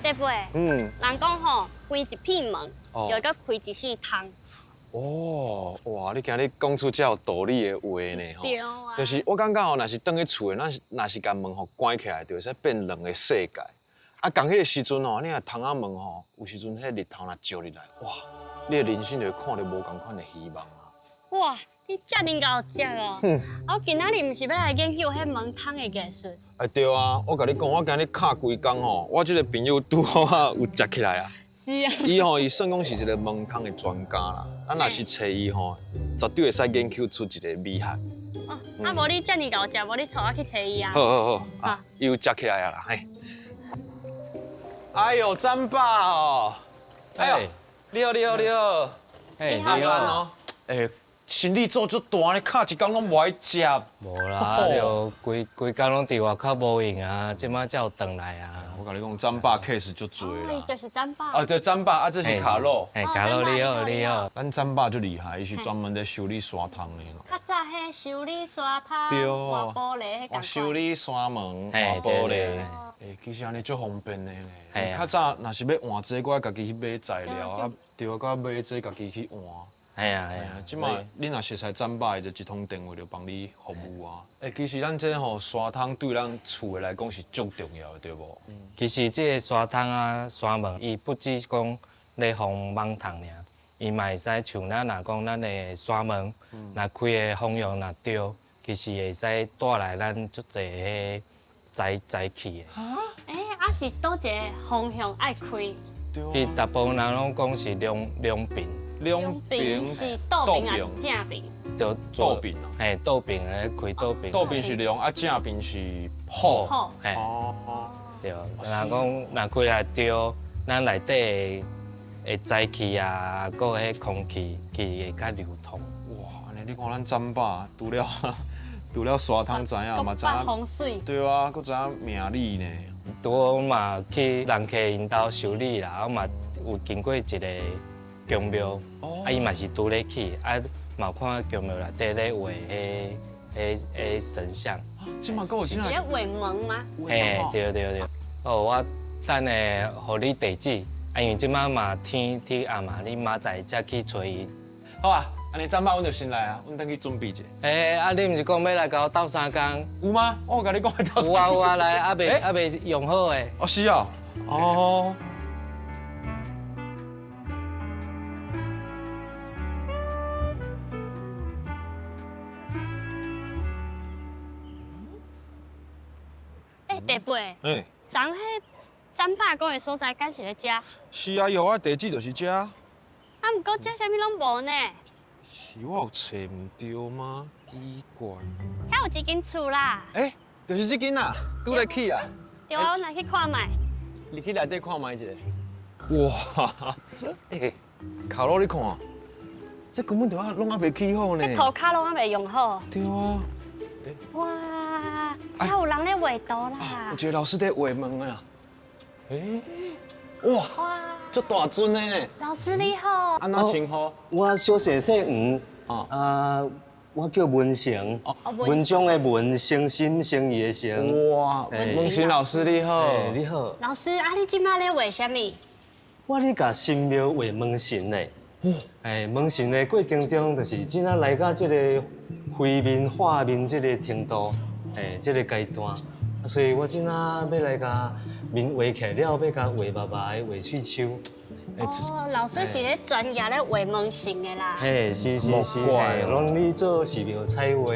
大伯，人讲吼，关一片门，就阁开一世窗。哦，哇！你今日讲出遮有道理的话呢，吼。对啊。就是我感觉吼，若是转去厝的，咱若是共门予关起来，就会使变两个世界。啊，仝彼个时阵吼，你若窗仔门吼，有时阵彼日头若照入来，哇，你的人生就会看著无仝款的希望啊！哇，你遮尔𠢕食哦！啊，我今仔日毋是欲来研究彼门窗的艺术。哎，对啊，我共你讲，我今日敲规工吼，我这个朋友拄好啊有接起来啊。是啊。伊吼，伊算讲是一个门窗的专家啦。咱若是揣伊吼，绝对会使研究出一个美学。哦，啊无你遮尔𠢕食，无你带我去揣伊啊。好好好，啊，伊有接起来啊啦，嘿。哎呦，詹爸哦！哎呦，你好，你好，你好。嘿，你好哦。哎，生意做足大，你敲一工拢无爱接。无啦，就规规工拢伫外口无闲啊，这马才有转来啊。我共你讲，詹爸 case 足济啦。伊就是詹爸。啊，对，詹爸，啊，这是卡洛。哎，卡洛，你好，你好。咱詹爸足厉害，伊是专门咧修理山窗的。较早彼修理山窗、换玻璃彼修理山门、换玻璃。欸，其实按呢足方便的呢。较早若是欲换这个，我爱家己去买材料啊，对啊，阁买这家己去换。系啊系啊，这马你若熟似詹爸，就一通电话就帮你服务啊。欸，其实咱这吼山窗对咱厝的来讲是足重要的，对无？其实这个山窗啊、山门，伊不只讲咧防蠓虫尔，伊嘛会使像咱若讲咱的山门，若开的方向若对，其实会使带来咱足济彼财财气的。欸，啊是佗一个方向爱开？其实大部分人拢讲是两两边。两边是倒边还是正边？就倒边啊。嘿，倒边咧开倒边。倒边是两，啊正边是好。嘿，对，若讲若开来对，咱内底的财气啊，阁彼空气其实会较流通。哇，按呢你看咱詹爸除了除了山窗知影嘛知影风水。对啊，阁知影命理呢。拄好嘛去人客𪜶兜修理啦，我嘛有经过一个宫庙，啊伊嘛是拄咧起，啊嘛有看宫庙内底咧画彼彼彼神像。这嘛阁有这是咧画门吗？嘿，对对对。哦，我等下予你地址，啊因为这马嘛天天暗嘛，你明仔载才去揣伊。好啊，按呢詹爸，阮就先来啊，阮转去准备者。欸，啊你毋是讲欲来共我斗相共？有吗？我有共你讲欲斗相共。有啊有啊，来，犹未犹未用好的。哦是哦，哦。欸，大伯，昨彼詹爸讲的所在，敢是咧遮？是啊，伊予我地址就是遮。啊，毋过遮啥物拢无呢。是我有揣毋著吗？奇怪。遐有一间厝啦。欸，就是这间啦，拄咧起啦。对啊，阮来去看觅。你去内底看觅一下。哇，欸，卡洛你看，这根本就啊拢犹未起好呢。这涂跤拢犹未用好。对啊。哇，遐有人咧画图啦。有一个老师伫画门啊。欸，哇，足大尊呢。老师你好。按怎称呼？我小姓姓黄，啊，我叫文成，文章的文，诚心诚意的诚。哇，文成老师你好。你好。老师，啊，你这马咧画啥物？我咧共神庙画门神呢。哎，门神的过程中，就是这马来到这个绘面画面这个程度，哎，这个阶段，所以我这马欲来共面画起来了，欲共画肉肉的，画喙须。哦，老师是咧专业咧画门神的啦。嘿，是是是，嘿，拢咧做寺庙彩画。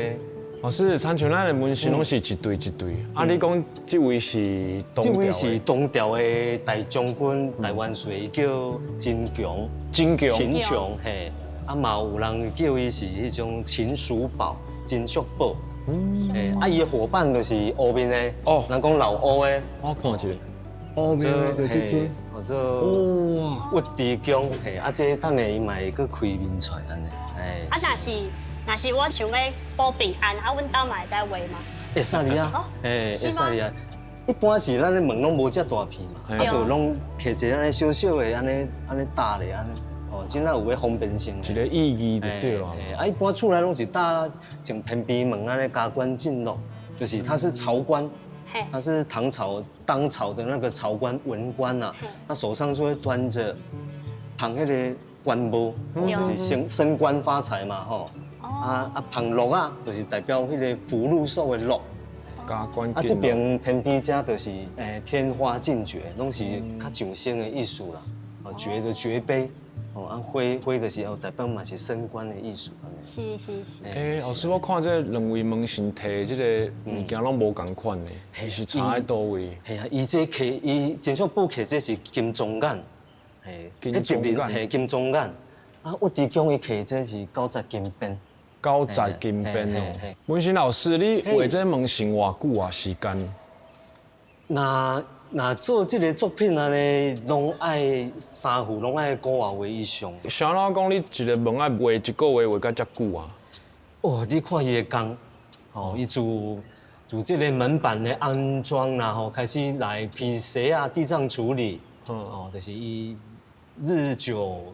老师，亲像咱的门神拢是一对一对，啊，你讲这位是？这位是唐朝的大将军、大元帅，叫秦琼。秦琼。秦琼，嘿，啊嘛有人叫伊是彼种秦叔宝，金屬寶。欸，啊，伊的伙伴就是烏面的，人講老烏的。我看一下，烏面的就這隻，哦，這哇，尉遲恭，嘿，啊，這等下伊嘛會閣開面出來按呢，欸。啊，若是我想欲保平安，啊，阮兜嘛會使畫嗎？會使哩啊，欸，會使哩啊。一般是咱的門攏無遮大片嘛，啊，就攏摕一个按呢小小的按呢按呢搭咧按呢，哦，真正有咧方便性。一個意義就對了。啊，一般厝內攏是搭穿偏邊門按呢加官進祿，就是他是朝官，他是唐朝當朝的那個朝官文官啊，他手上就會端着捧彼个官帽，就是升官發財嘛吼。啊啊，捧鹿仔，就是代表彼个福祿壽的祿。加官啊，這邊偏邊遮就是天花進爵，攏是較上升的意思啦。哦，爵的爵杯，哦，啊灰灰的是哦，代表嘛是升官的意思。是是是。欸，老師，我看這兩位門神提這个物件攏無仝款的，伊是差佇佗位？嘿啊，伊這摕伊金屬寶摕這是金鐘眼，嘿，金鐘眼，嘿，金鐘眼。啊，尉遲恭伊摕這是九節金鞭。九節金鞭哦，文心老師，你畫這門神偌久啊？時間？若做這个作品按呢，攏愛三幅，攏愛五外月以上。啥人講你一个門愛畫一个月畫甲遮久啊？哦，你看伊的工，哦，伊自自這个門板的安裝啦，吼，開始來批鞋啊、地仗處理，哦，就是伊日久，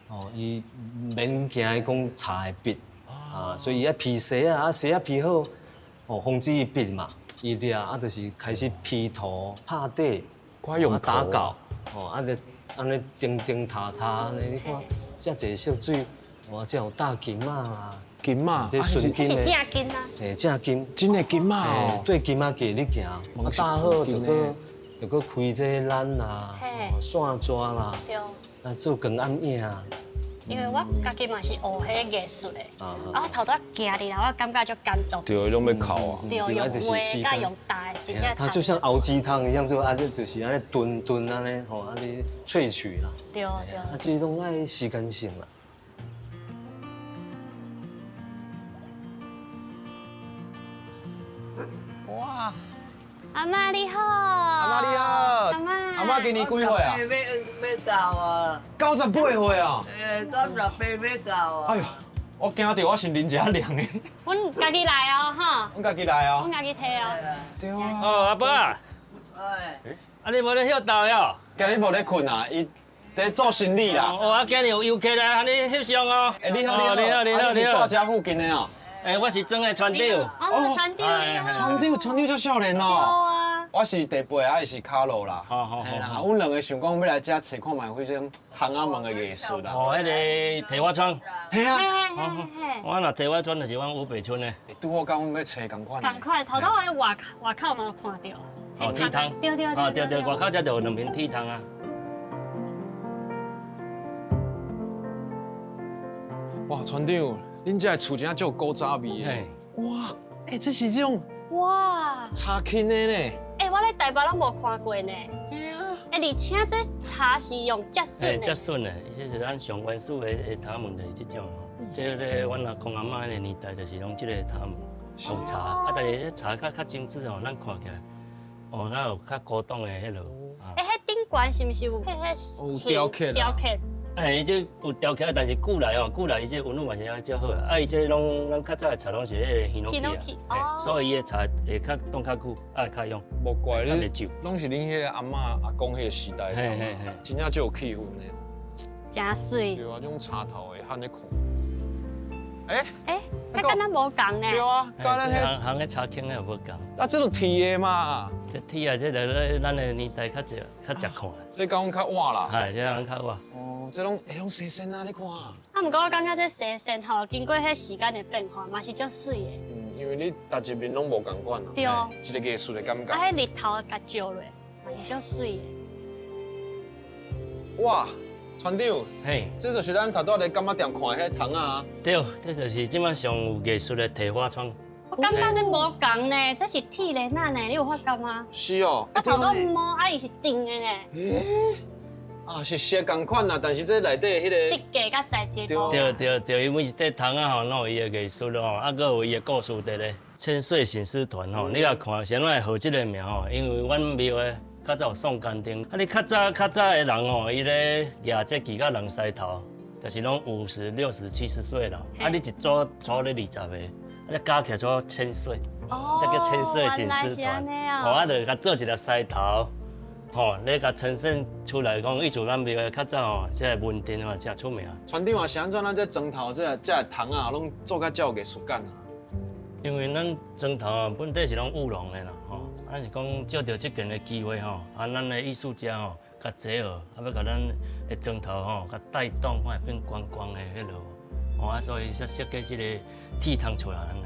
哦，伊免驚講擦會篕。啊，所以伊愛批鞋啊，啊鞋仔批好，哦，防止伊篕嘛，伊掠啊，就是開始 P 塗、拍底、打膠，哦，啊，就按呢釘釘塌塌按呢，你看遮濟色水，哇，這有大金仔啦，金仔，這純金的，是正金啊，嘿，正金，真的金仔哦，對金仔過咧行，啊，打好就閣就閣開這個蘭啦，線紙啦，對，啊，做光暗影。因為我家己嘛是學彼個藝術的，啊，我頭拄仔行入來，我感覺足感動。對，攏欲哭啊。對，用畫佮用搭的，真正。它就像熬雞湯一樣，就按呢，就是按呢燉燉按呢，吼，按呢萃取啦。對對。啊，這攏愛時間性啦。哇！阿嬤你好。阿嬤你好。阿嬤。阿嬤今年幾歲啊？欲到啊。98歲啊。欸，98欲到啊。哎呦，我驚著我先啉一下涼的。阮家己來哦，吼。阮家己來哦。阮家己提哦。對啊。哦，阿伯啊。哎。啊，你無咧歇斗喲？今日無咧睏啊，伊佇做生理啦。哦，啊，今日有遊客來，按呢翕相哦。欸，你好，你好，你好，你好，你好。你住這附近的哦？欸，我是莊的船長。哦，船長。船長，船長足少年哦。啊。我是地八，啊，伊是跤路啦。好好好。阮兩个想講欲來遮揣看覓彼種窗仔門的藝術啦。哦，彼个提花窗。嘿啊。我若提花窗就是阮烏北村的。拄好佮阮欲揣仝款。仝款，頭拄我佇外外口嘛有看著。哦，鐵窗。對對對。哦，對對，外口遮就有兩爿鐵窗啊。哇，船長，恁遮的厝真正足有古早味的。哇，欸，這是這種哇茶坑的呢。欸，我咧台北攏無看過呢。嘿啊。欸，而且這茶是用接筍的。接筍的，這是咱上原始的窗門，就是這種。這个阮阿公阿嬤彼个年代就是攏這个窗門用茶，啊，但是這茶較較精緻哦，咱看起來，哦，那有較古董的彼落。欸，彼頂懸是毋是有彼彼有雕刻？雕刻。哎，伊這有雕刻，但是久來哦，久來伊這溫度嘛是較好啊。啊，伊這攏咱較早的茶攏是彼个ヒノキ啊，所以伊的茶會較凍較久，啊，較用。無怪你，攏是恁彼个阿嬤阿公彼个時代，嘿嘿嘿，真正足有氣氛的。真媠。對啊，這種茶頭的，按呢看。欸欸，佮敢若無仝呢？對啊，佮咱彼行彼茶坑的無仝。啊，這都鐵的嘛。這鐵啊，這個咱的年代較少，較食看。這敢較晚啦。係，這敢較晚。哦，這攏會攏洗身啊，你看。啊，毋過我感覺這洗身吼，經過彼時間的變化，嘛是足媠的。嗯，因為你逐一面攏無仝款啊。對。一個藝術的感覺。啊，彼日頭共照落，嘛是足媠的。哇！船長，嘿，這就是咱頭拄仔佇柑仔店看的彼窗仔。對，這就是這擺上有藝術的提花窗。我感覺這無仝呢，這是鐵鏈仔呢，你有發覺嗎？是哦。我頭拄摸，啊，伊是長的呢。欸，啊，是色仝款啦，但是這內底彼個設計佮材質無。對對對，伊每一塊窗仔吼，攏有伊的藝術吼，啊，閣有伊的故事佇咧。千歲醒獅團吼，你若看啥物會號這个名吼？因為阮廟的較早有送干丁，啊，你較早較早的人吼，伊咧舉這旗佮人獅頭，就是攏50、60、70歲啦。啊，你一組組咧20個，啊，你加起來做千歲，這叫千歲醒獅團。哦，啊，就共做一个獅頭。吼，你共呈現出來講，以前咱廟的較早吼，這個門陣吼誠出名。船長啊，是按怎咱這磚頭這個窗仔攏做甲遮有藝術感啊？因為咱磚頭啊，本底是攏務農的啦，吼，啊是講借著這間的機會吼，啊，咱的藝術家吼，共結合，啊，欲共咱的磚頭吼，共帶動，看會變觀光的彼落，吼啊，所以才設計這個鐵窗出來按呢，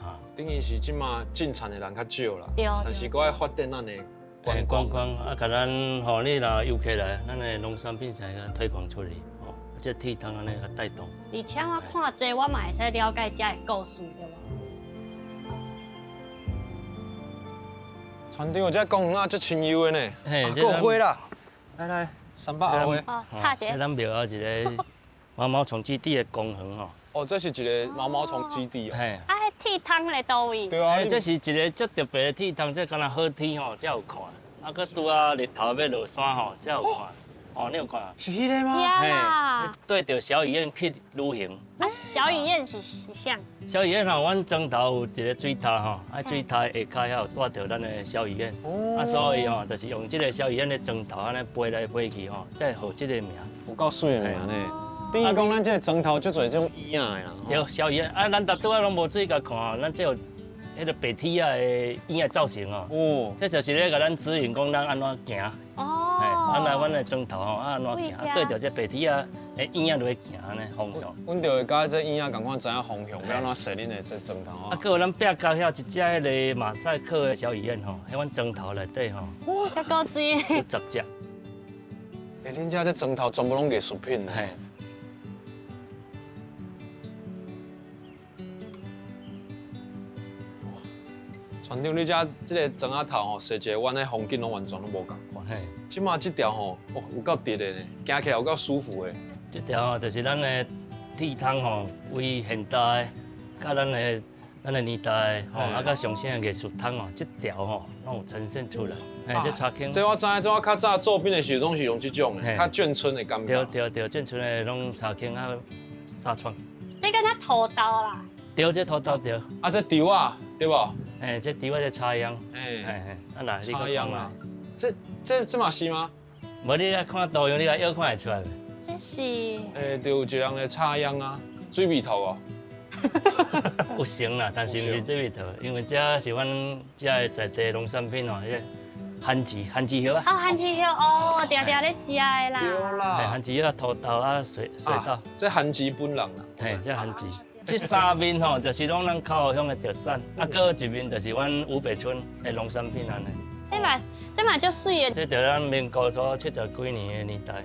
啊。等於是這馬進田的人較少啦，但是閣愛發展咱的。觀光啊，共咱吼，你若遊客來，咱的農產品才共推廣出去，吼，這鐵窗按呢共帶動。而且我看這，我嘛會使了解遮的故事，對無？船長，這公園啊，足清幽的呢，嘿，閣有花啦，來來，三百阿花。哦，插一個。這咱廟仔一个毛毛蟲基地的公園吼。哦，這是一个毛毛蟲基地哦。嘿。啊，彼鐵窗咧佗位？對啊，這是一个足特別的鐵窗，這敢若好天吼才有看。啊，閣拄啊日頭欲落山吼，才有看。哦，你有看？是彼个嗎？嘿，對著小雨燕去旅行。啊，小雨燕是啥？小雨燕吼，阮莊頭有一个水塔吼，啊，水塔下跤遐有蹛著咱的小雨燕。啊，所以吼，就是用這个小雨燕的磚頭按呢飛來飛去吼，才會號這个名。有夠媠的名呢。等於講咱這个磚頭足濟這種燕仔的啦。對，小雨燕啊，咱逐拄仔攏無注意共看，咱這有。彼个白鐵仔的影的造型哦，哦，這就是咧共咱指引講咱按怎行。哦，啊來阮的磚頭吼，啊按怎行，對著這白鐵仔的影仔落去行按呢方向。阮就會佮這影仔仝款，知影方向，欲按怎踅恁的這磚頭啊。啊，閣有咱壁角遐一隻彼个馬賽克的小雨燕吼，彼阮磚頭內底吼。哇，這夠水。有10隻。欸，恁遮這磚頭全部攏藝術品。嘿。船長，你遮這个磚仔頭吼，踅一个弯，彼風景攏完全攏無仝款。嘿，這馬這條吼，哦，有夠直的呢，行起來有夠舒服的。這條吼，就是咱的鐵窗吼，為現代佮咱的年代吼，啊，佮上新的藝術窗吼，這條吼，攏有呈現出來。嘿，這插坑。這我知影，這我較早做兵的時陣攏是用這種的，較眷村的感覺。對對對，眷村的攏插坑啊，紗窗。這敢若土豆啦。對，這土豆對。啊，這稻仔對無？欸，這稻仔這插秧。嘿嘿，啊來，你閣看覓。這嘛是嗎？無，你愛看圖樣，你愛看會出來袂？這是。欸，對，有一個人咧插秧啊，水蜜桃哦。有成啦，但是毋是水蜜桃，因為這是阮遮的在地農產品哦，彼个番薯，番薯葉啊。啊，番薯葉哦，定定咧食的啦。對啦。番薯葉、土豆啊，水水稻。這番薯本人啦。嘿，這番薯。這三面吼，就是攏咱口湖鄉的特產，啊，閣有一面就是阮五北村的農產品按呢。這嘛足媠的。這就咱民國初70幾年的年代。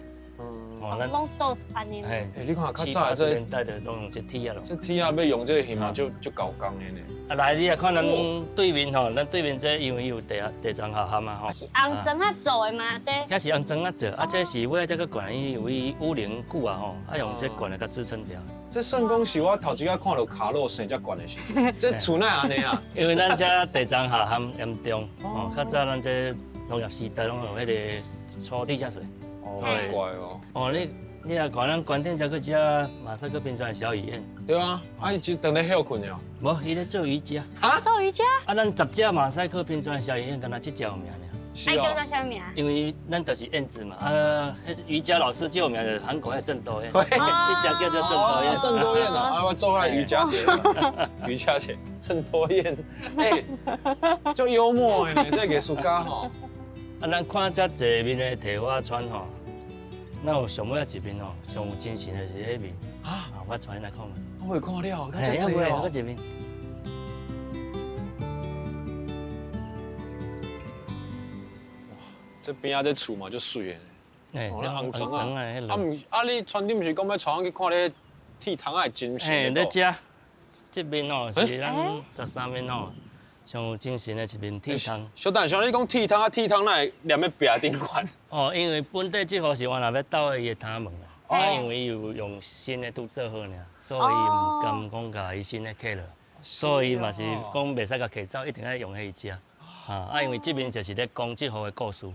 哦，攏做按呢。嘿，你看較早這年代就攏用這鐵仔咯。這鐵仔欲用這个形嘛，足足厚工的呢。啊，來，你來看咱對面吼，咱對面這因為伊有地層下陷嘛吼。是紅磚仔做的嗎？這。遐是紅磚仔做，啊，這是尾仔這閣懸，伊有伊五稜久啊吼，啊用這懸來共支撐牢。這算講是我頭一擺看到跤路生遮懸的時陣，這厝哪會按呢啊？因為咱遮地層下陷嚴重，吼，較早咱這農業時代攏用彼个抽地下水。哦，難怪哦。哦，你若看咱關頂遮閣只馬賽克拼裝的小雨燕。對啊，啊伊就當咧歇睏了。無，伊咧做瑜伽。啊？做瑜伽？啊，咱10隻馬賽克拼裝的小雨燕，敢若這隻有名爾。愛叫做啥名？因為咱就是燕子嘛，啊，彼瑜伽老師最有名就是韓國彼鄭多燕，這隻叫做鄭多燕。鄭多燕啊，啊，我做彼瑜伽姐，瑜伽姐，鄭多燕，欸，足幽默的呢，這藝術家吼。啊，咱看遮濟面的提花村吼，咱有上尾仔一面吼，上有精神的是彼面。啊，我帶你來看覓。我未看了，閣遮濟哦。閣一面。這邊仔這厝嘛足媠的。欸，這紅磚啊！啊毋，啊你船長毋是講欲帶阮去看咧鐵窗仔的精神？嘿，咧遮，這面吼是咱13面吼，上有精神的一面铁窗。小等下，你讲铁窗啊，铁窗哪会黏咧壁顶悬？哦，因为本底这户是原来欲斗的伊的窗仔门啦，啊，因为伊有用新的拄做好尔，所以伊毋甘讲共伊新的刻落，所以嘛是讲袂使共摕走，一定爱用彼伊遮。哈，啊，因为这面就是咧讲这户的故事。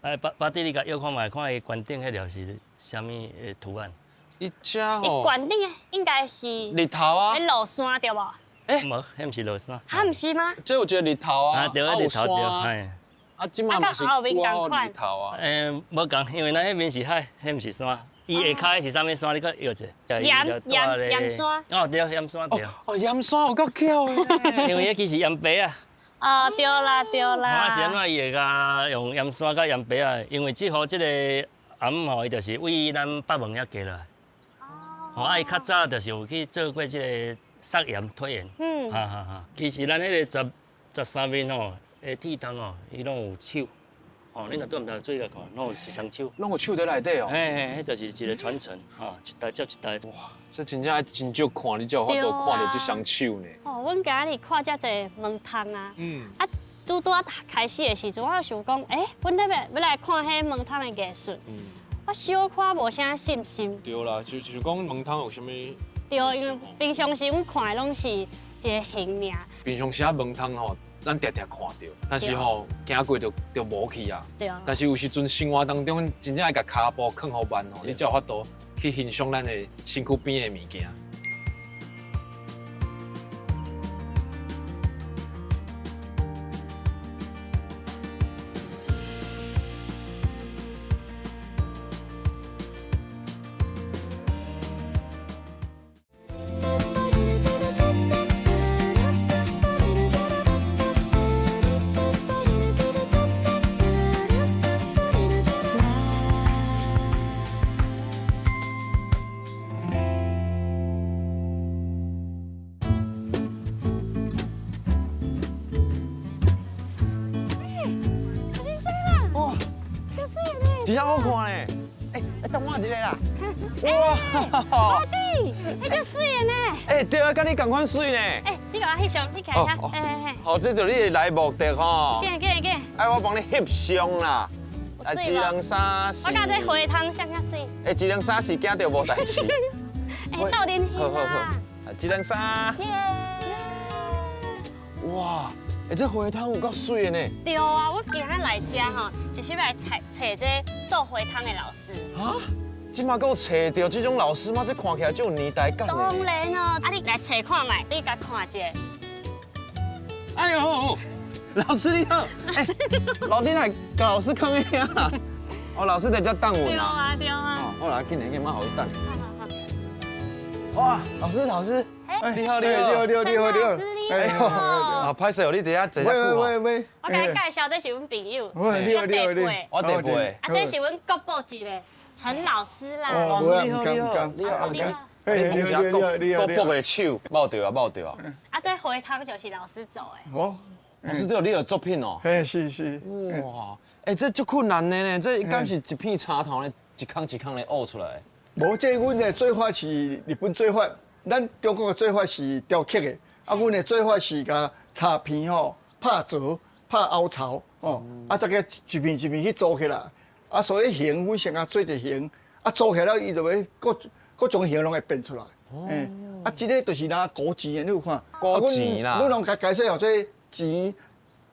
啊，爸爸弟你共摇看觅，看伊悬顶彼条是啥物的图案？伊遮伊吼，悬顶的应该是日头啊，咧落山对无？欸无，彼毋是落山。哈，毋是吗？这有一个日头啊，啊，对，日头对，嘿。啊，这马嘛是啊，跟后面同款日头啊。欸，无仝，因为咱彼面是海，彼毋是山。伊下跤是啥物山？你阁摇者。盐盐盐山。哦，对，盐山对。哦，盐山有够巧的。因为彼其实盐白啊。哦，对啦对啦。啊，是按怎伊会共用盐山佮盐白啊？因为这号这个頷吼，伊就是为咱北门遐过来。哦，啊，伊较早就是有去做过这个杀盐退盐。嗯。哈哈哈。其实咱彼个十十三面吼的铁窗吼，伊拢有手。哦，你若拄毋知做来看，拢有一双手。拢有手伫内底哦。嘿嘿，彼就是一个传承，吼，一代接一代。哇，这真正爱真少看，你才有法度看著这双手呢。哦，阮今日看遮济门窗啊，啊，拄拄仔开始的时阵，我就想讲，欸，阮咧欲来看彼门窗的艺术，我小可无啥信心。对啦，就就讲门窗有啥物？对，因为平常时阮看的拢是一个形尔。平常时啊门窗吼，咱定定看著，但是吼行过就就无去啊。对啊。但是有时阵生活当中真正爱共跤步囥予慢吼，你才有法度去欣赏咱的身躯边的物件。真正好看呢！欸，等我一下啦。哇！阿弟，彼足媠的呢。欸，对啊，佮你仝款媠呢。欸，你共我翕相，你徛遐。嘿嘿嘿。好，这就是你的来目的吼。紧紧紧。哎，我帮你翕相啦。来，一两三四。我感觉这花窗啥啥媠。欸，一两三四，惊著无代志。欸，斗阵翕啦。好好好。一两三。耶。哇！欸，这花窗有够媠的呢。对啊，我今仔来遮吼，就是欲来揣揣这做花窗的老师。啊？这马阁有揣著这种老师吗？这看起来就有年代感。当然哦，啊你来揣看觅，你共看一下。哎呦，老师你好。欸，老弟来共老师囥遐。哦，老师在遮等阮啊。对啊，对啊。好啦，紧来紧，莫予伊等。哇，老师老师。你好，你好，你好，你好，你好，哎呦，啊，歹势哦，你伫遐坐遮久喂喂，我共你介绍，这是阮朋友，你好，你好，你好，我弟辈。啊，这是阮国宝级的陈老师啦。老师你好，你好，你好，你好。你好，你好，国宝的手，冒著啊，冒著啊。啊，这花窗就是老师做的。哦，老师，这有你的作品哦。嘿，是是。哇，欸，这足困难的呢，这敢是一片柴头呢，一空一空的挖出来。无，这阮的做法是日本做法。咱中国的做法是雕刻的，啊，阮的做法是共柴片吼拍折、拍凹槽，吼，啊，再个一片一片去组起来，啊，所以形阮先共做一个形，啊，组起来了伊就会各各种形拢会变出来，嗯，啊，这个就是拿古钱的，你有看？古钱啦。阮拢共解释号做钱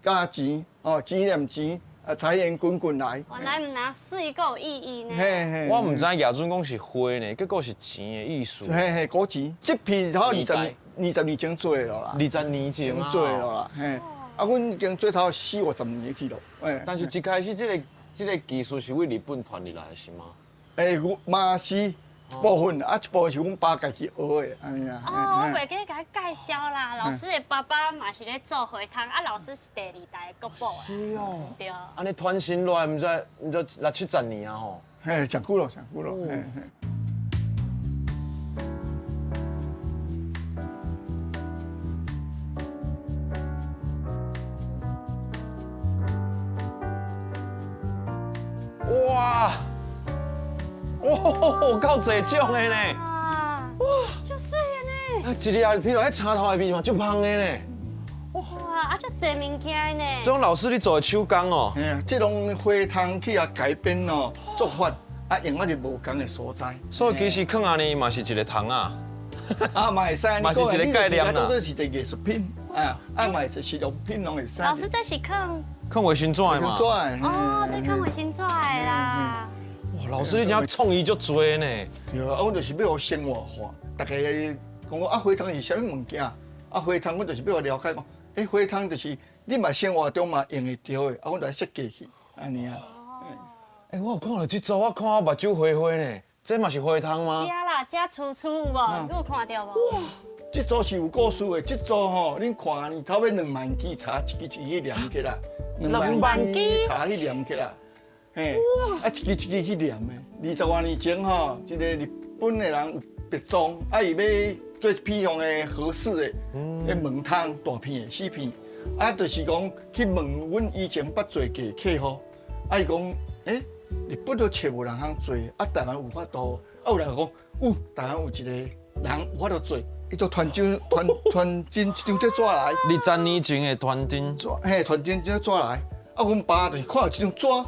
加钱，哦，钱连钱。啊，财源滚滚来。原来毋但媠，阁有意义呢。嘿嘿。我毋知耶准讲是花呢，结果是钱的意思。嘿嘿，古钱，这片头二十年前做的啦。二十年前做的啦，嘿。啊，阮已经做头四五十年去咯。欸，但是一开始这个技术是为日本传入来的是吗？欸，嘛是。一部分啊，一部分是阮爸家己学的，按呢啊。哦，我袂记共伊介绍啦。老师的爸爸嘛是咧做花窗，啊，老师是第二代的国宝。是哦。对。按呢传承落来，毋知毋知六七十年啊吼。嘿，诚久咯，诚久咯。嘿嘿。哇！哇，够济种的呢！哇，足媠的呢！啊，一粒啊，譬如彼柴头的味嘛，足芳的呢。哇，啊，足濟物件呢。這種老師你做的手工哦。嘿啊，這種花窗去啊改變哦做法，啊用啊佇無仝的所在。所以其實囥按呢嘛是一個窗仔。啊，嘛會使，嘛是一個概念啦。當做是一個藝術品，啊，啊嘛是實用品攏會使。老師，這是囥囥衛生紙的嘛？哦，這囥衛生紙的啦。哇，老師你真創意足濟呢。對啊，我就是欲予生活化，大家講講啊，花窗是啥物物件？啊，花窗，阮就是欲予了解講，欸，花窗就是你嘛生活中嘛用會著的，啊，阮就來設計去，按呢啊。欸，我有看著這組，我看我目睭花花呢。這嘛是花窗嗎？這啦，這處處有無？你有看著無？哇，這組是有故事的。這組吼，恁看呢，差不多2萬支柴，一支一支連起來，2萬支柴去連起來，嘿，啊，一支一支去連的。20外年前吼，一個日本的人有別裝，啊，伊欲做披風的和式的，的門窗大片的四片，啊，就是講去問阮以前捌做過客戶，啊，伊講，欸。日本都揣無人通做，啊，台灣有法度，啊，有人講有，台灣有一個人有法度做，伊就傳真傳傳真一張這紙來。20年前的傳真，嘿，傳真這紙來，啊，阮爸就是看到這張紙，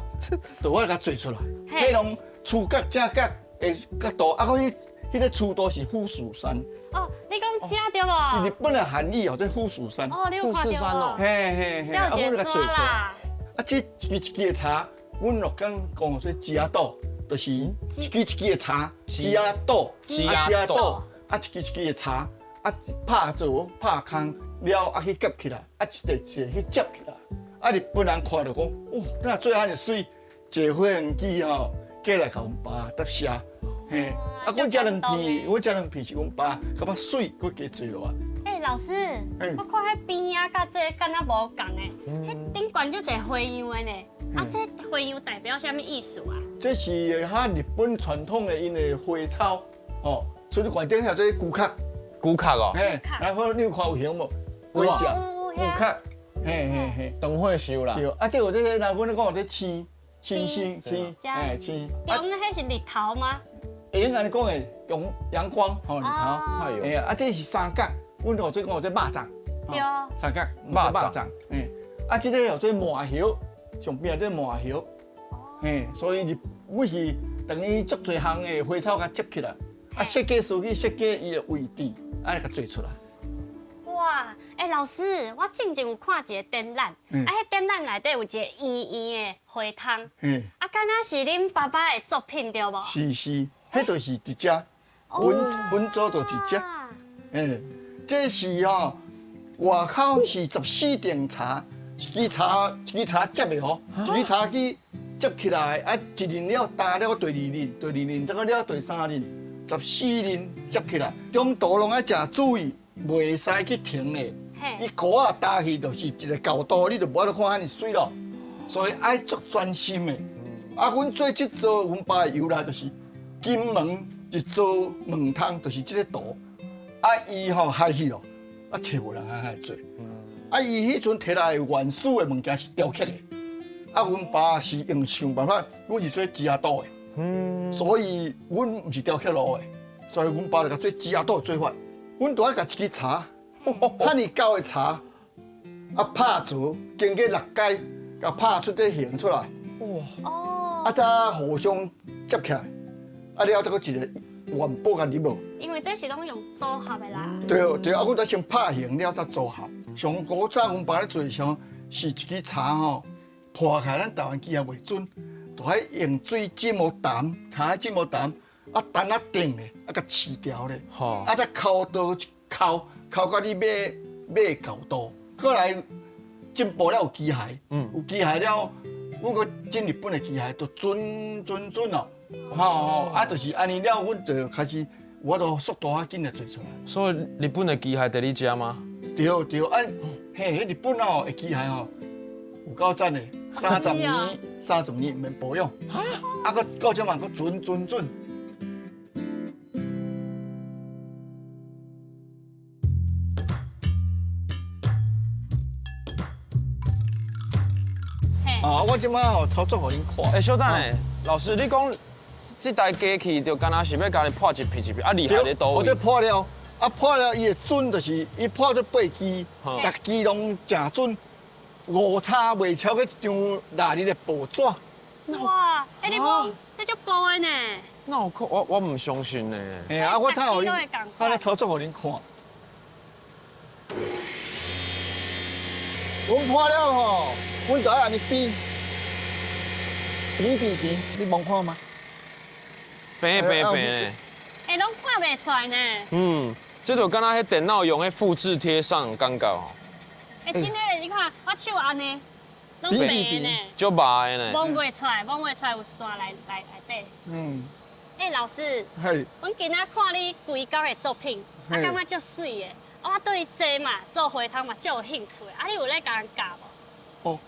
就我共做出來。彼攏粗角正角的角度，啊，閣彼個粗度是富士山。哦，你講這對無？日本的韓語哦，這富士山。哦，你有看著無？嘿嘿嘿，啊，阮就共做出來。啊，這一支一支的柴。阮鹿港講做枝仔岛，就是一支一支的柴，枝仔岛，啊枝仔岛，啊一支一支的柴，啊拍做拍空了，啊去夹起来，啊一个一个去接起来，啊日本人看著講，哇，哪做按呢媠，坐飛輪機吼過來共阮爸答謝，嘿，啊阮這兩片，阮這兩片是阮爸感覺媠，閣加做落來。欸，老師，我看彼邊仔佮這敢若無仝的，彼頂懸足濟花樣的呢。啊，這花樣代表啥物意思啊？這是較日本傳統的𪜶的花草，哦，所以你懸頂遐這龜殼，龜殼哦，嘿，然後你有看有形無？龜殼，龜殼，嘿嘿嘿，長歲壽啦。對，啊，這有這個，若阮咧講有這星，星星星，嘿星。中彼是日頭嗎？會用按呢講的，陽陽光，吼日頭。哎呀，啊，這是三角，阮有這講有這肉粽，對，三角肉粽，嘿，啊，這個叫做麻葉。上邊啊，這麻葉，嘿，所以日阮是等於足濟項的花草共接起來，啊，設計師去設計伊的位置，啊，共做出來。哇，欸，老師，我進前有看一個展覽，啊，彼展覽內底有一個圓圓的花窗，啊，敢若是恁爸爸的作品對無？是是，彼就是佇遮，阮祖就佇遮，欸，這是吼外口是14頂柴。一支柴，一支柴接的吼，一支柴去接起來，啊，一輪了，焦了，第二輪，第二輪，再閣了第三輪，14輪接起來，中途攏愛誠注意，袂使去停的。伊箍仔焦去就是一個角度，你就無法度看按呢媠咯。所以愛足專心的。啊，阮做這座，阮爸的由來就是金門一座門窗，就是這個圖。啊，伊吼害去咯，啊，揣無人通來做。啊！伊彼陣提來原始的物件是雕刻的，啊，阮爸是用想辦法，阮是做枝仔島的，所以阮毋是雕刻路的，所以阮爸就共做枝仔島的做法。阮都愛共一支柴，遐爾厚的柴，啊拍做，經過6階，共拍出這形出來。哇！啊，才互相接起來，啊了再閣一個元寶共入無。因為這是攏用組合的啦。對對，啊，阮才先拍形了，才組合。上古早阮爸咧做時，是一支柴吼破開，咱台灣機也袂準，就愛用水浸予澹，柴浸予澹，啊澹啊定咧，啊共饲掉咧，啊再抠刀一抠，抠到你欲角度。過來進步了有機械，有機械了，阮閣進日本的機械都準準準哦，吼吼，啊就是按呢了，阮就開始有法度速度較緊來做出來。所以日本的機械佇你遮嗎？對對，啊，嘿，彼日本哦的機械吼，有夠讚的，30年，30年毋免保養，啊，閣到這嘛閣準準準。啊，我這擺吼操作予恁看。欸，稍等下，老師，你講這台機器就敢若是欲共你破一片一片，啊，厲害佇佗位？我這破了。啊破了，伊會準，就是伊破做8支，逐支攏誠準。5差袂超过一张6日的报纸。哇，哎你讲这足薄的呢？那有可我唔相信呢。嘿啊，我睇予恁，我咧操作予恁看。阮看了吼，阮就爱按呢比，比比比，你摸看吗？平平平的。哎，拢看袂出来呢。嗯，这就敢若彼电脑用彼复制贴上感觉吼。哎，真的，你看我手按呢，拢白的呢。足白的呢。摸袂出来，摸袂出来有线来来内底。嗯。哎，老师。嘿。阮今仔看你规工的作品，啊，感觉足媠的。我对这嘛做花窗嘛足有兴趣的，啊，你有咧共人教无？哦，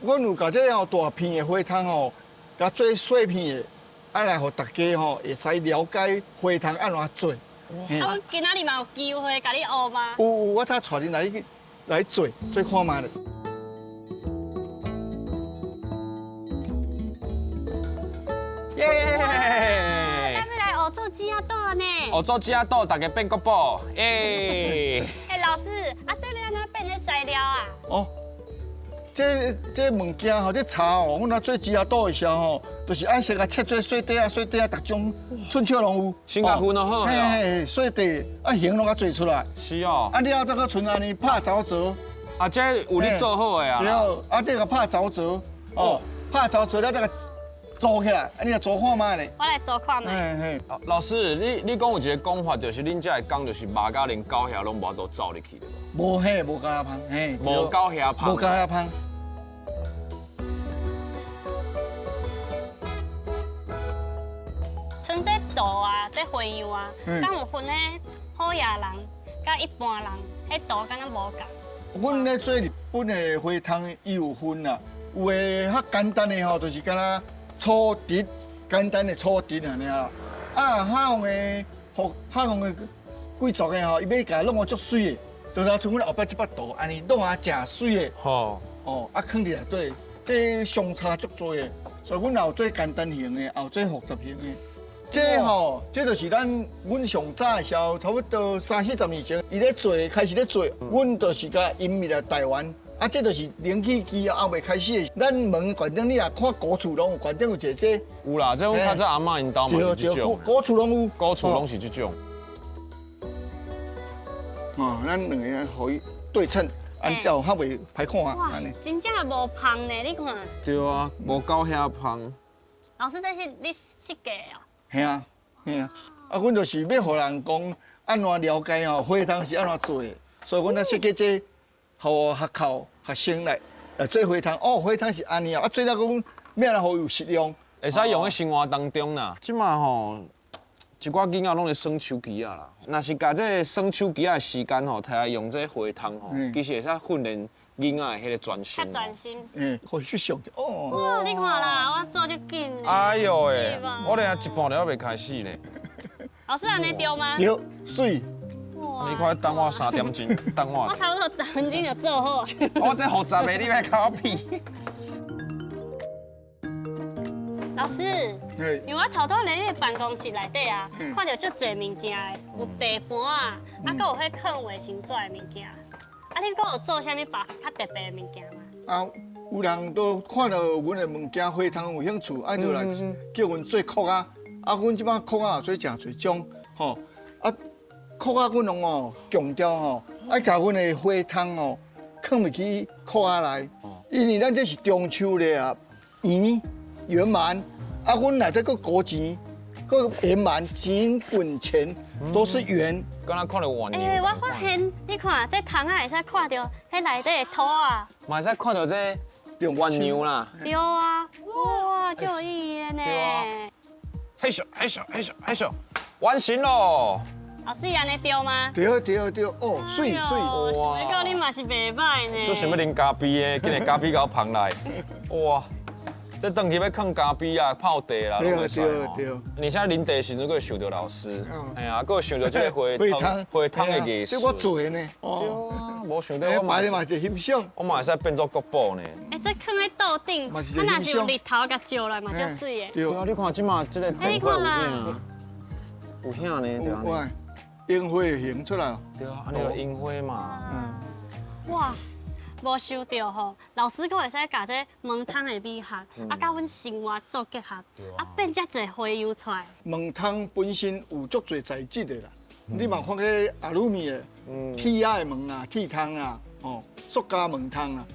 阮有共这吼大片的花窗吼，共做细片的，啊来予大家吼会使了解花窗按怎做。啊，阮今仔日嘛有机会共你学吗？有有，我才带恁来来做做看觅咧。耶！咱欲来学做姊仔岛呢。学做姊仔岛，大家变国宝。耶！哎，老师，啊，这欲按怎变这材料啊？哦，这物件吼，这茶吼，阮若做姊仔岛的时候吼，就是爱先共切做细块仔、细块仔，逐种寸尺拢有。先共分好。嘿嘿，细块啊形拢共做出来。是哦。啊，了后再阁賰按呢拍凿折。啊，这有咧做好的啊。对，啊，这个拍凿折，哦，拍凿折了，这个。做起来，啊，你来做看觅咧。我来做看觅。嘿嘿。老师，你讲有一个讲法，就是恁遮的工就是肉甲连狗遐拢无法度走入去，对无？无嘿，无狗遐芳，嘿。无狗遐芳。无狗遐芳。像这图啊，这花样啊，敢有分彼好野人佮一般人，彼图敢若无仝。阮咧做日本的花窗，伊有分啦，有的较简单的吼，就是敢若。粗直，简单的粗直尔尔。啊，较红的，较红的贵族的吼，伊欲共弄个足媠的，就像像阮后壁这幅图，按呢弄啊诚媠的。吼。哦，啊，囥伫内底，这相差足济的，所以阮也有做简单型的，也有做复杂型的。这吼，这就是咱阮上早的时候，差不多30-40年前，伊咧做，开始咧做，阮就是共引入来台湾。啊，这就是冷气机啊，还未开始的。咱门悬顶，你若看古厝拢有，悬顶有一个这。有啦，这阮较早阿嬷𪜶兜嘛是这种。古厝拢有。古厝拢是这种。哦，咱两个予伊对称，按照较袂歹看啊。哇，真正无芳呢，你看。对啊，无够遐芳。老师，这是你设计的哦？嘿啊，嘿啊。啊，阮就是欲予人讲按怎了解吼，花窗是按怎做的，所以阮才设计这，予学校。学生来来做花窗，哦，花窗是按呢啊，啊做了讲，欲来予有实用，会使用伫生活当中啦。这马吼，一寡囡仔拢咧耍手机仔啦。若是共这耍手机仔的时间吼，提来用这花窗吼，其实会使训练囡仔的彼个专心。较专心。嗯，可以去想者哦。哇，你看啦，我做足紧。哎哟喂，我连一半都还袂开始呢。老师，按呢对吗？对，媠。你快等我3点钟，等我。我差不多10分钟就做好。我这复杂的，你欲教我屁？老师，因为我头拄佇你办公室内底啊，看到足济物件的，有地盘啊，啊，阁有彼囥卫生纸的物件。啊，你阁有做啥物别较特别的物件吗？啊，有人都看到阮的物件花窗有兴趣，啊，就来叫阮做壳仔。啊，阮这摆壳仔也做诚济种，吼。啊，壳仔阮拢哦强调吼，爱共阮的花窗哦，囥入去壳仔内，因为咱这是中秋咧啊，圆圆满，啊，阮内底阁古钱，阁圆满，钱滚钱都是圆。敢若看著圆。欸，我发现，你看这窗仔会使看著彼内底的土啊，嘛会使看著这鸳鸯啦。对啊，哇，足有意义的呢。对啊。嘿咻嘿咻嘿咻嘿咻，完成咯。老师，按呢对吗？对对对，哦，媠媠。想欲到你嘛是袂䆀呢。足想欲啉咖啡的，竟然咖啡共我捧来，哇！这转去欲囥咖啡啊，泡茶啦，对对对。而且啉茶时阵，阁会想著老师，哎呀，阁会想著这个花窗花窗的艺术。这我做的呢。对啊，无想到我嘛是一个欣赏，我嘛会使变做国宝呢。哎，这囥佇桌顶，啊，若是有日头共照来嘛，足媠的。对啊，你看这马这个天花有影，有影呢，对啊。樱花形出来。对啊，按呢樱花嘛。嗯。哇，無想著吼，老師閣會使共這門窗的美學，啊，佮阮生活做結合，啊，變遮濟花樣出來。門窗本身有足濟材質的啦，你嘛看彼阿魯米的鐵仔的門啊、鐵窗啊、哦，塑膠門窗啊。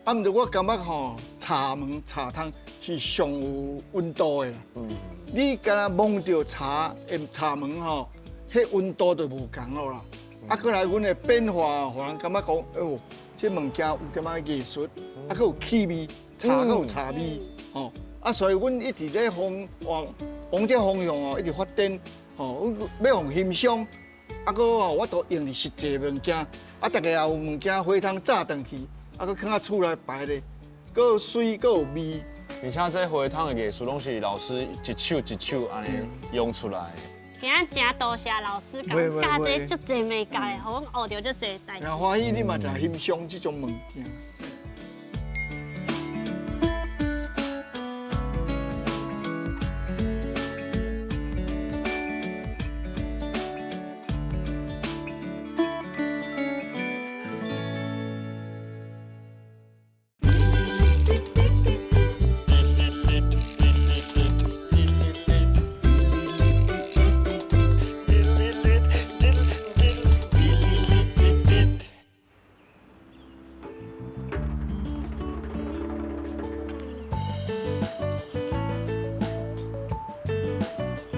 啊，毋過我感覺吼，茶門茶窗是上有溫度的啦。你敢若摸著茶的茶門吼，彼溫度就無仝咯啦。啊，閣來阮的變化，予人感覺講，哎喲，這物件有點仔藝術，啊，閣有氣味，茶閣有茶味，吼。啊，所以阮一直咧方往往這方向哦，一直發展，吼，阮欲予欣賞，啊，閣吼，我都用佇實際物件，啊，逐家也有物件火通炸轉去，啊，閣囥佇厝內擺咧，閣有媠，閣有味。而且這花窗的藝術攏是老師一手一手按呢用出來的。今仔真多謝老師共阮教這足濟眉角的，予阮學著足濟代誌。也歡喜你嘛誠欣賞這種物件。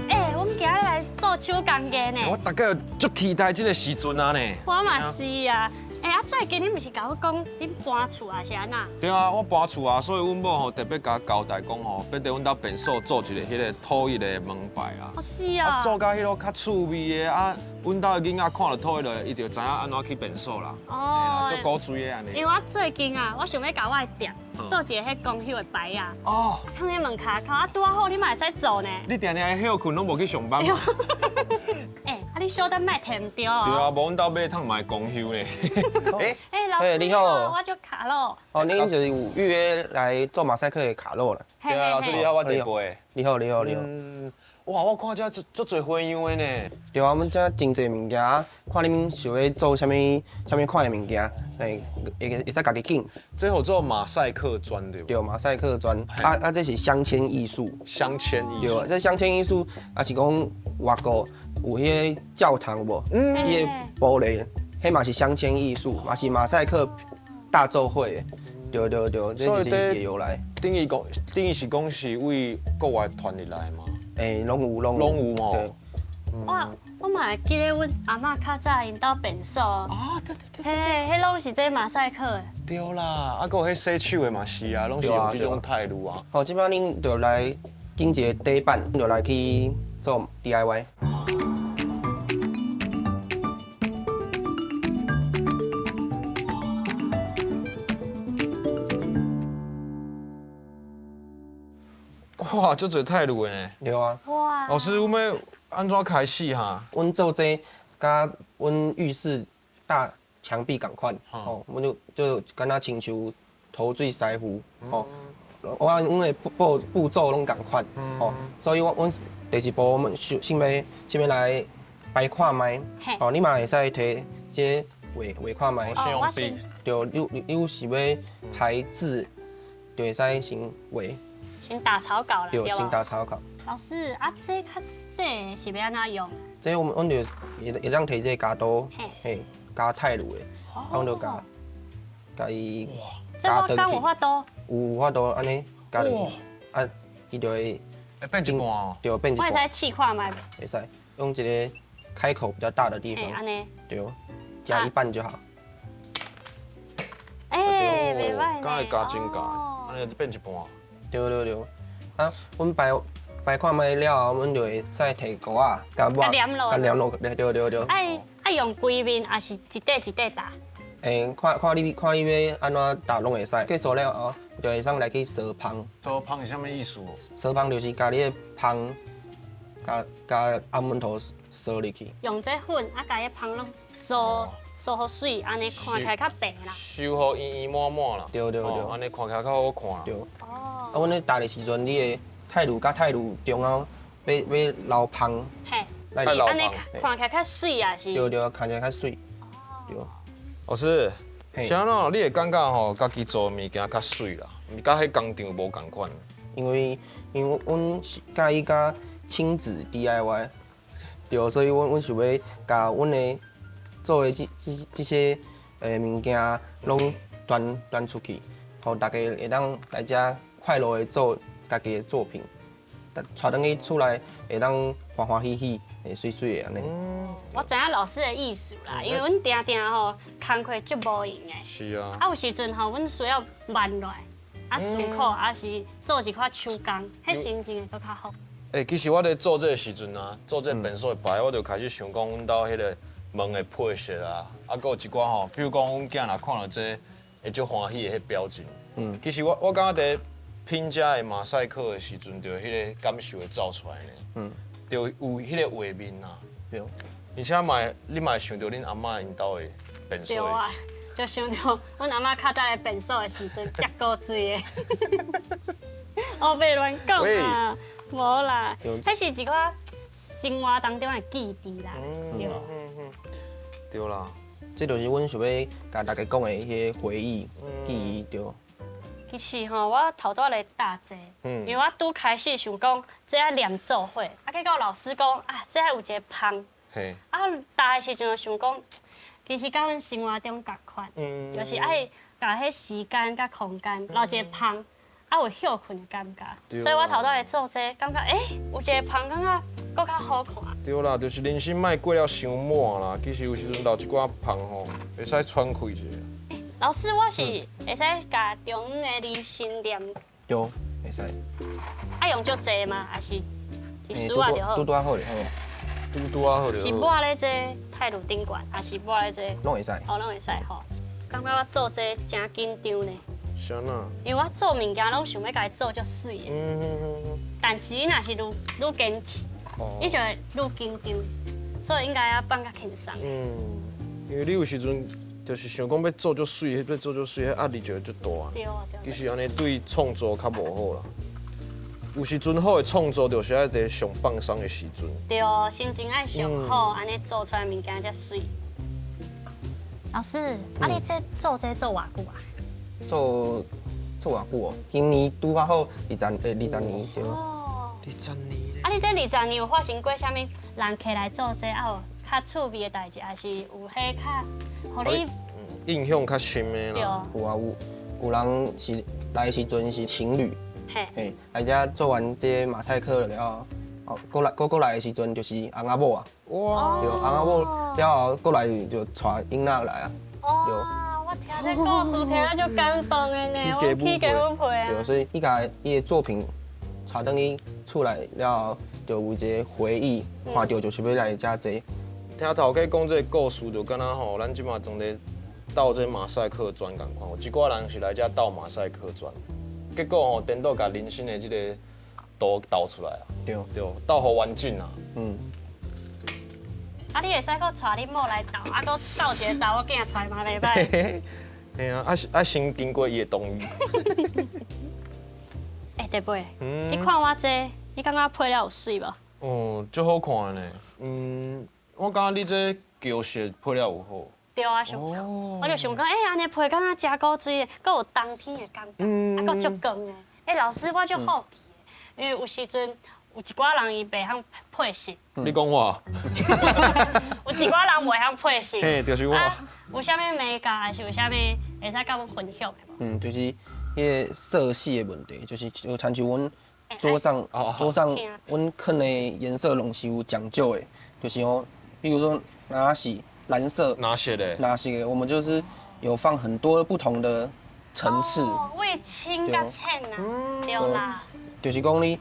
欸，阮今日來做手工藝呢。我逐家足期待這個時陣啊呢。我嘛是啊。欸，啊，最近你毋是共我講恁搬厝啊，是按怎？對啊，我搬厝啊，所以阮某吼特別共我交代講吼，欲佇阮兜便所做一个彼個統一的門牌啊。哦，是啊。做甲彼落較趣味的啊，阮兜的囡仔看著統一落，伊就知影按怎去便所啦。哦。足古錐的按呢。因為我最近啊，我想欲共我的店做一个彼公休的牌仔。哦。囥佇門跤口啊，拄仔好你嘛會使做呢。你定定歇睏攏無去上班嗎？欸，啊你小等莫提毋著哦。對啊，無阮兜馬桶嘛會公休呢。欸，欸，老師你好，我叫卡洛。哦，您就是有預約來做馬賽克的卡洛啦。對啊，老師你好，我第過。你好，你好，你好。哇，我看這足濟花樣的呢。對啊，阮這真濟物件，看你們想欲做啥物啥物款的物件，欸，會會使家己揀。這號做馬賽克磚對無？對，馬賽克磚。啊啊，這是鑲嵌藝術。鑲嵌藝術。對，這鑲嵌藝術，也是講外國有彼個教堂無？嗯。彼個玻璃，彼嘛是鑲嵌藝術，嘛是馬賽克大奏會。對對對，這就是伊的由來。等於講，等於是講是為國外傳入來嗎？欸，攏有，攏有吼。對。我嘛會記得阮阿嬤較早𪜶兜便所。哦，對對對。嘿，彼攏是這馬賽克的。對啦，啊，閣有彼洗手的嘛是啊，攏是用這種態度啊。好，這擺恁就來揀一個底板，就來去做 DIY。哇，足濟態度的呢。對啊。哇。老師，阮欲按怎開始哈？阮做這佮阮浴室大牆壁仝款，哦，阮就敢若親像塗水師傅，哦，我阮的步步驟攏仝款，哦，所以我阮第一步，我們先欲來排看覓，哦，你嘛會使提這畫畫看覓，哦，先對，你有是欲排字，就會使先畫。先打草稿啦，對，先打草稿。老師，啊，這較細的是欲按怎用？這我們就會當提這鉸刀，嘿，鉸泰魯的，啊，阮就共伊鉸轉去。這我敢有法度？有法度按呢鉸落去，啊，伊就會變一半哦。對，變一半。我會使試看覓？會使，用一個開口比較大的地方。按呢。對，夾一半就好。欸，袂䆀呢。敢會鉸真鉸，按呢變一半。對對對，啊，阮排排看覓了後，阮就會再提糊仔，共抹，共黏落，對對對對。愛愛用規面，抑是一塊一塊打？欸，看看你看你欲按怎打攏會使。結束了後，就會使來去燒芳。燒芳是啥物意思？燒芳就是共你的芳，共共红毛塗燒入去。用這粉啊，共彼芳攏燒燒予媠，按呢看起來較白啦。燒予圓圓滿滿啦。對對對。按呢看起來較好看啦。對。啊，阮咧打的時陣，你的泰魯佮泰魯中間欲留芳。嘿，是按呢看起來較媠啊，是。對對，看起來較媠。對。老師，是按怎？你會感覺吼，家己做的物件較媠啦，佮彼工廠無仝款。因為阮是佮意佮親子 DIY，對，所以阮想欲共阮的做的這些物件攏傳出去，予大家會當來遮快樂的做家己的作品，帶轉去厝內會當歡歡喜喜，會媠媠的按呢。我知影老師的意思啦，因為阮定定吼工課足無閒的。是啊。啊，有時陣吼，阮需要慢落來，啊思考，啊是做一寡手工，彼心情會閣較好。欸，其實我咧做這个時陣啊，做這个便所的牌，我就開始想講，阮兜彼个門的配色啊，啊，閣有一寡吼，比如講阮囝若看著這个會足歡喜的彼表情。其實我感覺佇拼這个馬賽克的時陣，就彼个感受會走出來呢。就有彼个畫面啊。對。而且嘛，你嘛會想著恁阿嬤𪜶兜的便所。對啊，就想著阮阿嬤較早咧便所的時陣，遮古錐的。我袂亂講啊，無啦，彼是一寡生活當中的記憶啦，對。對啦，這就是阮想欲共大家講的彼个回憶記憶，對。其實吼，我頭拄仔咧搭這，因為我拄開始想講這愛連做伙，啊，結果老師講啊，這愛有一个芳。啊，搭的時陣就想講，其實佮阮生活中仝款，就是愛共彼時間佮空間留一个芳，啊有歇睏的感覺。所以我頭拄仔咧做這個，感覺欸，有一个芳，感覺閣較好看。對啦，就是人生莫過了傷滿啦，其實有時陣留一寡芳吼，會使喘氣一下。老師，我是會使共中央的離心連。對，會使。啊，用足濟嗎？還是一絲仔就好？拄拄仔好就好。拄拄仔好就好。是抹咧這泰魯頂懸，還是抹咧這？攏會使。哦，攏會使吼。感覺我做這個誠緊張呢。是按怎？因為我做物件攏想欲共伊做足媠的。但是你若是愈愈堅持，你就會愈緊張，所以應該要放較輕鬆。因為你有時陣就是想講欲做足媠，欲做足媠，彼壓力就會足大。對啊，對。其實按呢對創作較無好啦。有時陣好的創作，就是愛佇上放鬆的時陣。對，心情愛上好，按呢做出來物件才媠。老師，啊你這做這做偌久啊？做偌久哦？今年拄仔好二十年對。哦。二十年。啊，你這二十年有發生過啥物人客來做這，啊有較趣味的代誌，還是有彼較，予你印象較深的啦？有啊，有人是來的時陣是情侶。嘿，來遮做完這個馬賽克了後，哦，閣來的時陣就是翁仔某啊。哇！對，翁仔某了後閣來就帶囡仔來啊。哇！我聽這故事聽啊足感動的呢，我起雞母皮啊。對，所以伊共伊的作品帶轉去厝內了後，就有一個回憶，看著就是欲來遮坐。聽頭家講這個故事，就敢若吼，咱這馬正咧鬥這馬賽克磚仝款，有一寡人是來遮鬥馬賽克磚。結果吼，顛倒共人生的這个圖鬥出來啊，對對，鬥予完整啊。啊，你會使閣帶恁某來鬥，啊，閣鬥一个查某囝出來嘛袂䆀。嘿啊，啊先經過伊的同意。欸，大伯，你看我這個，你感覺配了有媠無？哦，足好看的呢。我感覺你這膠色配了有好。對啊，想我就想講，欸，按呢配敢若誠古錐的，閣有冬天的感覺，啊，閣足光的。欸，老師，我足好奇的，因為有時陣有一寡人伊袂曉配色。你講我？有一寡人袂曉配色。嘿，就是我。有啥物眉角，還是有啥物會使佮阮分享的無？就是彼个色系的問題，就是就親像阮桌上阮囥的顏色攏是有講究的，就是哦，比如說哪是藍色，哪色的？哪色的？我們就是有放很多不同的層次。哦，為深佮淺啊，對啦。就是講你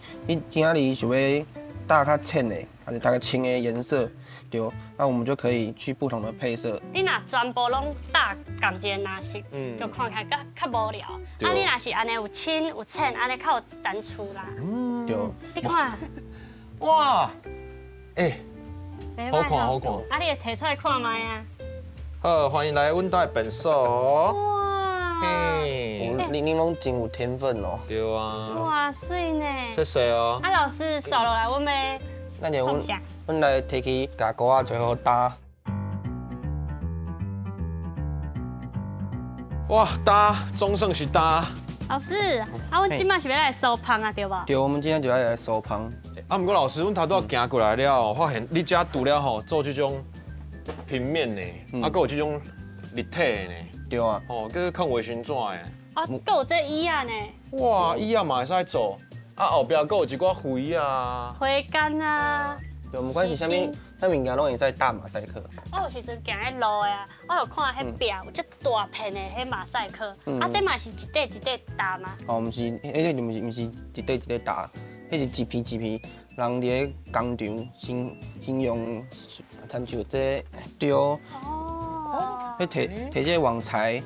今仔日想欲搭較淺的，還是搭較深的顏色，對，那我們就可以去不同的配色。你若全部攏搭仝一个顏色，就看起來較較無聊。啊，你若是按呢有深有淺，按呢較有層次啦。對。你看。哇，欸。好看，好看。啊，你會提出來看覓啊？好，歡迎來阮兜的便所。哇！嘿，你攏真有天分哦。對啊。哇，媠呢。謝謝哦。啊，老師，紲落來，阮欲咱就阮來提去，共鍋仔最好搭。哇，焦，总算是焦。老师，啊，阮这马是欲来梳芳啊，对無？對，我們今天就要來梳芳。啊，毋過老師，阮頭拄仔行過來了，發現你遮除了吼做這種平面的，啊，閣有這種立體的呢。對啊。哦，閣囥衛生紙的。啊，閣有這椅仔呢。哇，椅仔嘛會使做，啊，後壁閣有一寡花啊。花矸啊。對，不管是啥物，啥物件攏會使打馬賽克。我有時陣行彼路的啊，我就看彼壁有足大片的彼馬賽克，啊，這嘛是一塊一塊打嗎？哦，毋是，彼個就毋是一塊一塊打，彼是一片一片，人佇咧工廠先先用，親像這對，哦，彼提提這個網材，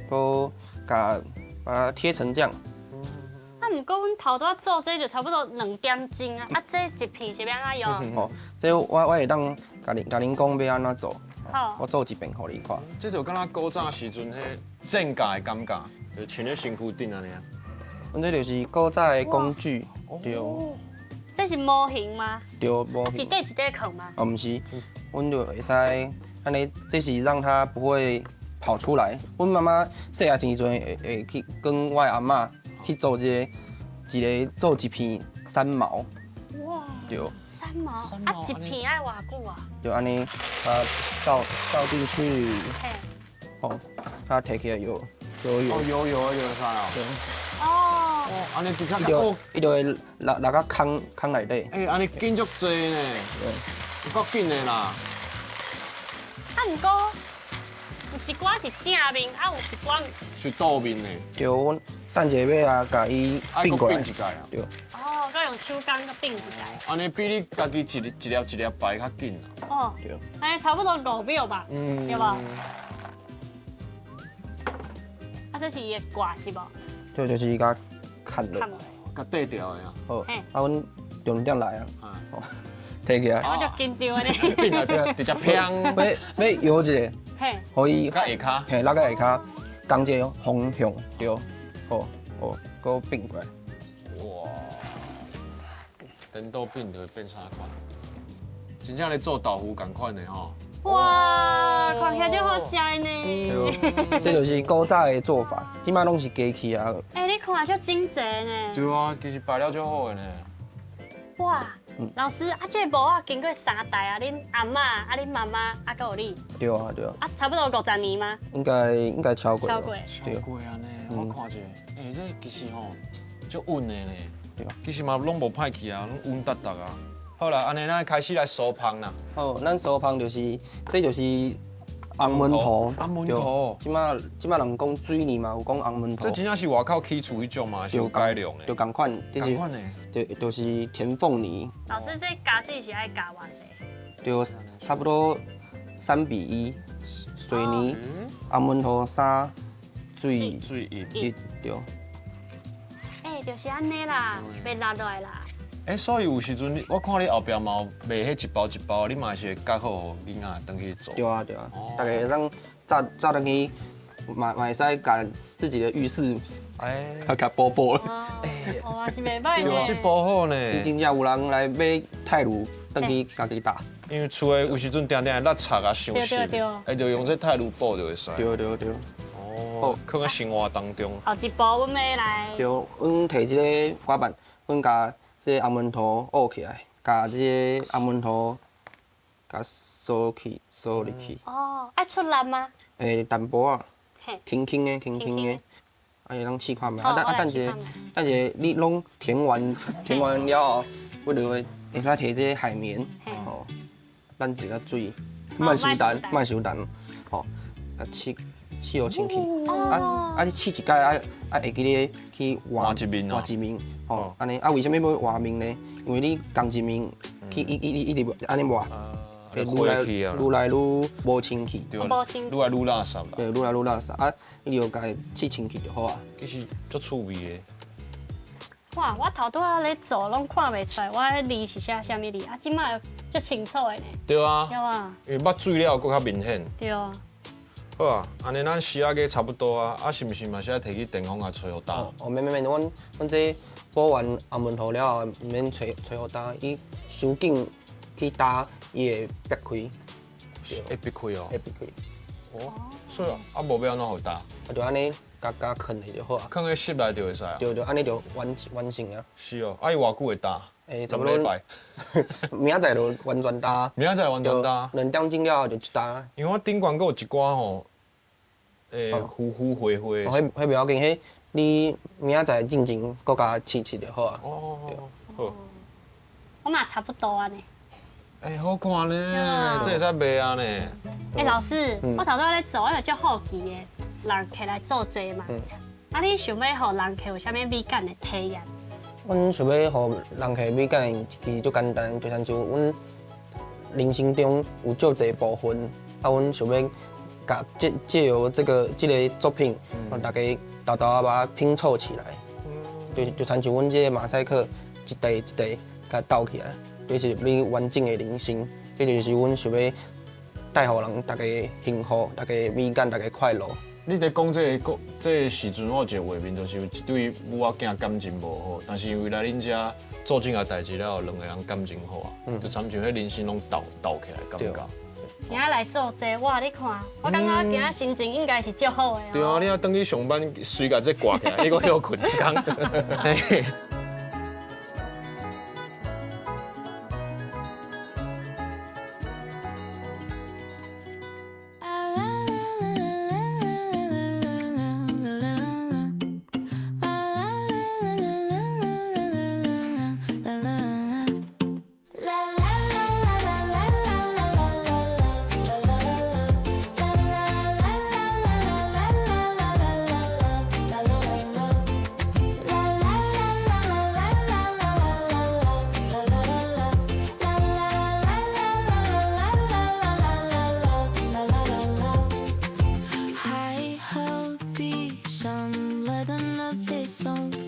閣共把它貼成這樣。啊，毋過阮頭拄仔做這就差不多兩點鐘啊，啊，這一片是欲按怎用？哦，這我會當共恁講欲按怎做。好，我做一遍予你看。這就敢若古早時陣彼剪甲的感覺，就穿咧身軀頂按呢。阮這就是古早的工具，對。這是模型嗎？對，模型。一塊一塊囥嗎？哦，毋是，阮就會使按呢，這是讓它不會跑出來。阮媽媽細漢時陣會去跟我的阿嬤去做這個，一个做一片三毛。哇！對。三毛。啊，一片愛偌久啊？就按呢，它倒進去。嘿。哦，它提起來有有有。哦，有有有啥哦？對。哦。按呢就較伊就會落落到空空內底。欸，按呢緊足濟呢，有夠緊的啦。啊，毋過有一寡是正面，啊，有一寡是倒面的。對，阮等一下欲啊，共伊並過來。並一擺啊。對。哦，閣用手工閣並一擺。按呢比你家己一粒一粒一粒排較緊啦。哦。對。按呢差不多5秒吧。嗯。對無？啊，這是伊的掛是無？對，就是共砍落。共綴掉的啊。好。啊，阮重點來啊。好。提起來。我就緊張的。變來直接砰。欲搖一下。嘿。予伊到下跤。嘿，落到下跤，仝一個方向，對。好，好，閣變過來。哇！顛倒變就會變啥款？真正咧做豆腐仝款的吼。哇，看起來足好食的呢。對，這就是古早的做法，這擺攏是機器啊。欸，你看足整齊呢。對啊，其實排了足好的呢。哇，老師，啊，這个模仔經過三代啊，恁阿嬤、啊，恁媽媽，啊，閣有你。對啊，對啊。啊，差不多50年嗎？應該超過。超過。超過按呢，我看一下，欸，這其實吼足穩的呢。對啊。其實嘛攏無歹去啊，攏穩達達啊。好啦，按呢咱開始來梳芳啦。好，咱梳芳就是，這就是紅門塗。紅門塗。這擺人講水泥嘛，有講紅門塗。這真正是外口起厝彼種嘛，是有改良的。就仝款，仝款的。就是填縫泥。老師，這加水是愛加偌濟？對，差不多3比1，水泥、紅門塗3，水水1，對。欸，就是按呢啦，袂落落來啦。欸，所以有時陣我看你後壁嘛有賣彼一包一包，你嘛是會夾好予囡仔轉去做。對啊對啊，大家會當早轉去，嘛會使共自己的浴室，哎，較補補。哦，嘛是袂䆀呢。這補好呢。真正有人來買泰爐轉去家己打。因為厝的有時陣定定會落漆啊，傷濕，欸，就用這泰爐補就會使。對對對。哦，囥佇生活當中。後一步阮欲來。對，阮提這个刮板，阮共這个紅門塗挖起來，共這个紅門塗共掃去，掃入去。哦，愛出力嗎？會淡薄仔，輕輕的，輕輕的，啊，會當試看覓。啊，等一下，等一下，你攏填完，填完了後，阮就會會使提這个海綿，吼，咱一個水，莫傷重，莫傷重，吼，共試試予清氣。啊啊！你試一擺啊啊，會記咧去換一面，換一面，吼，按呢啊？為啥物欲換面呢？因為你仝一面去一一一直按呢抹，會愈來愈來愈無清氣，愈來愈垃圾啦。對，愈來愈垃圾啊！你就共伊試清氣就好啊。其實足趣味的。哇！我頭拄仔咧做，攏看袂出來，我彼字是寫啥物字啊？這擺足清楚的呢。對啊。對啊。因為捌水了，閣較明顯。對啊。好啊，按呢咱絲仔雞差不多啊，啊是毋是嘛是愛提去電風共吹予焦？哦，免免免，阮這補完紅門塗了後，毋免吹吹予焦，伊傷緊去焦，伊會煏開。會煏開哦。會煏開。哦。所以啊，無欲按怎予焦？啊，就按呢共共囥咧就好啊。囥佇室內就會使啊？對對，按呢就完完成啊。是哦，啊伊偌久會焦？欸，差不多。明仔載就完全焦。明仔載完全焦。2點鐘了後就一焦。因為我頂懸閣有一寡吼，欸，糊糊灰灰。哦，彼彼袂要緊，彼你明仔載進前閣共拭拭就好啊。哦，好。我嘛差不多按呢。欸，好看呢，這會使賣啊呢。欸，老師，我頭拄仔咧做，我就足好奇的，人客來做這嘛。啊，你想欲予人客有啥物美感的體驗？阮想欲予人客美感，其實足簡單，就親像阮人生中有足濟部分，啊，阮想欲共藉藉由這個這个作品，予大家沓沓仔把它拼湊起來，就就親像阮這个馬賽克一塊一塊共鬥起來，這是你完整的人生，這就是阮想欲帶予人大家幸福、大家美感、大家快樂。你佇講這个這个時陣，我有一个畫面，就是有一對母仔囝感情無好，但是因為來恁遮做這個代誌了後，兩个人感情好啊，就親像彼人生攏鬥鬥起來感覺。今仔來做這，哇！你看，我感覺我今仔心情應該是足好的。對啊，你若轉去上班，隨共這掛起來，你閣歇睏一工。